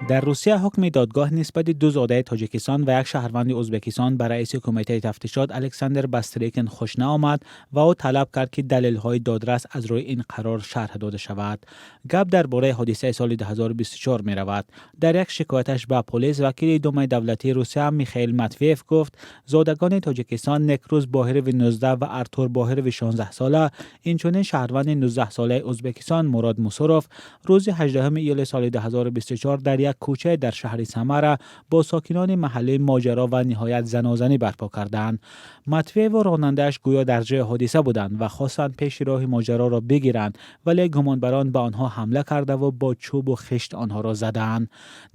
Дар Русия ҳукми додгоҳ нисбати ду зодаи Тоҷикистон ва як шаҳрванди Ӯзбекистон ба раиси Кумитаи тафтишот Александр Бастрикин хуш наомад ва ӯ талаб кард, ки далелҳои додрас аз рӯи ин қарор шарҳ дода шавад. Гап дар бораи ҳодисаи соли 2024 меравад. Дар як шикояташ ба полис, вакили Думаи давлатии Русия Михаил Матвеев гуфт, зодагони Тоҷикистон Некрӯз Боҳирови 19 ва Артур Боҳирови 16-сола, инчунин шаҳрванди 19-солаи Ӯзбекистон Мурод Мусуров рӯзи 18 июли соли 2024 дар як кӯчае дар шаҳри Самара бо сокинони маҳаллӣ моҷаро ва ниҳоят занозанӣ барпо карданд. Матвееву ронандааш гӯё дар ҷои ҳодиса буданд ва хостанд пеши роҳи моҷароро бигиранд, вале гумонбарон ба онҳо ҳамла кардаву бо чӯбу хишт онҳоро задаанд.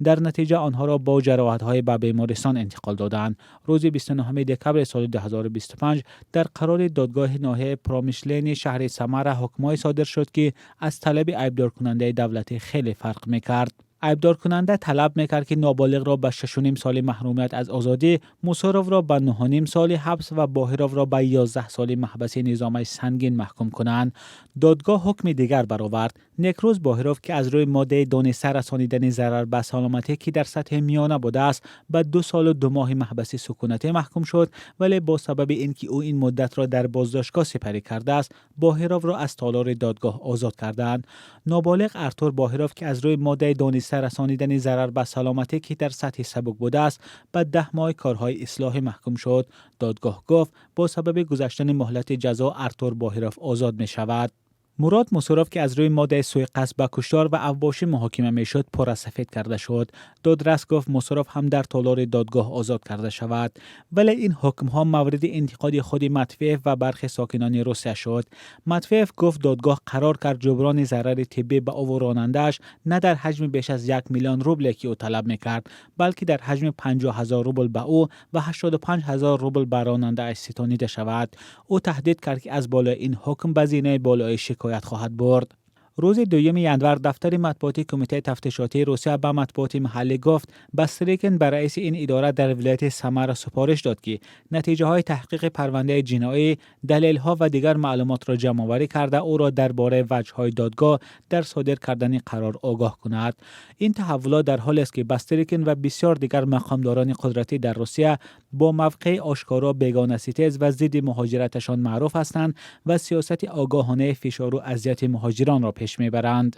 Дар натиҷа онҳоро бо ҷароҳатҳое ба бемористон интиқол доданд. Рӯзи 29 декабри соли 2025 дар қарори додгоҳи ноҳияи Промышленный шаҳри Самара ҳукмҳое содир шуд, ки аз талаби айбдоркунандаи давлатӣ хеле фарқ мекард. Айбдоркунанда талаб мекард, ки ноболиғро ба 6,5 соли маҳрумият аз озодӣ, Мусуровро ба 9,5 соли ҳабс ва Боҳировро ба 11 соли маҳбаси низомаи сангин маҳкум кунанд. Додгоҳ ҳукми дигар баровард. Некрӯз Боҳиров, ки аз рӯи моддаи дониста расонидани зарар ба саломатӣ, ки дар сатҳи миёна будааст, ба 2 солу 2 моҳи маҳбаси сукунатӣ маҳкум шуд, вале бо сабаби ин ки ӯ ин муддатро дар боздоштгоҳ сипарӣ кардааст, Боҳировро аз толори додгоҳ озод карданд. Ноболиғ Артур Боҳиров, ки аз рӯи моддаи дониста расонидани зарар ба саломатӣ, ки дар сатҳи сабук будааст, ба 10 моҳи корҳои ислоҳӣ маҳкум шуд. Додгоҳ гуфт, бо сабаби гузаштани муҳлати ҷазо Артур Боҳиров озод мешавад. Мурод Мусуров, ки аз рӯи моддаи суиқасд ба куштор ва авбошӣ муҳокима мешуд, пурра сафед карда шуд. Додрас гуфт, Мусуров ҳам дар толори додгоҳ озод карда шавад. Вале ин ҳукмҳо мавриди интиқоди худи Матвеев ва бархе сокинони Русия шуд. Матвеев гуфт, додгоҳ қарор кард ҷуброни зарари тиббӣ ба ӯву ронандааш на дар ҳаҷми беш аз 1 миллион рубле, ки ӯ талаб мекард, балки дар ҳаҷми 50 000 рубл ба ӯ ва 85 000 рубл ба ронандааш ситонида шавад. Ӯ таҳдид кард, ки аз болои ин ҳукм ба зинаи болоӣ шикоят хоҳад бурд. Рӯзи 2 январ дафтари матбуоти Кумитаи тафтишотии Русия ба матбуоти маҳаллӣ гуфт, Бастрикин ба раиси ин идора дар вилояти Самара супориш дод, ки натиҷаҳои таҳқиқи парвандаи ҷиноӣ, далелҳо ва дигар маълумотро ҷамъоварӣ карда, ӯро дар бораи ваҷҳҳои додгоҳ дар содир кардани қарор огоҳ кунад. Ин таҳаввулот дар ҳолест, ки Бастрикин ва бисёр дигар мақомдорони қудратӣ дар Русия бо мавқеи ошкоро бегонаситез ва зидди муҳоҷираташон маъруф ҳастанд ва сиёсати огоҳонаи фишору азияти муҳоҷиронро пеш мебаранд.